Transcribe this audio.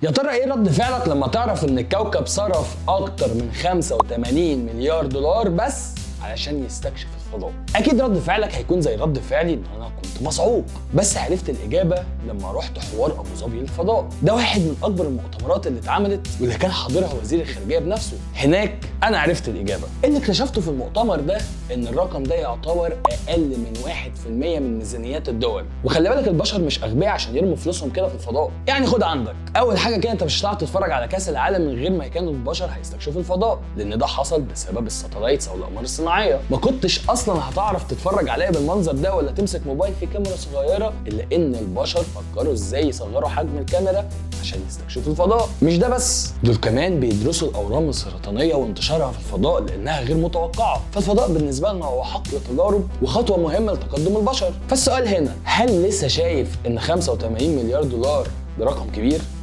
يا ترى ايه رد فعلك لما تعرف ان الكوكب صرف اكتر من 85 مليار دولار بس علشان يستكشف الفضاء؟ اكيد رد فعلك هيكون زي رد فعلي، ان انا كنت مصعوق. بس عرفت الاجابة لما رحت حوار ابو ظبي للفضاء. ده واحد من اكبر المؤتمرات اللي اتعملت، واللي كان حاضرها وزير الخارجية بنفسه. هناك انا عرفت الاجابه. اللي اكتشفته في المؤتمر ده ان الرقم ده يعتبر اقل من 1% من ميزانيات الدول. وخلي بالك، البشر مش اغبياء عشان يرموا فلوسهم كده في الفضاء. يعني خد عندك اول حاجة كده، انت مش هتعرف تتفرج على كاس العالم من غير ما كانوا البشر هيستكشفوا الفضاء، لان ده حصل بسبب ال satellites او الاقمار الصناعيه. ما كنتش اصلا هتعرف تتفرج عليها بالمنظر ده ولا تمسك موبايل فيه كاميرا صغيره، الا ان البشر فكروا ازاي يصغروا حجم الكاميرا عشان يستكشفوا الفضاء. مش ده بس، دول كمان بيدرسوا الاورام السرطانية وانتشارها في الفضاء لانها غير متوقعه. فالفضاء بالنسبة لنا هو حقل تجارب وخطوه مهمة لتقدم البشر. فالسؤال هنا، هل لسه شايف ان 85 مليار دولار ده رقم كبير؟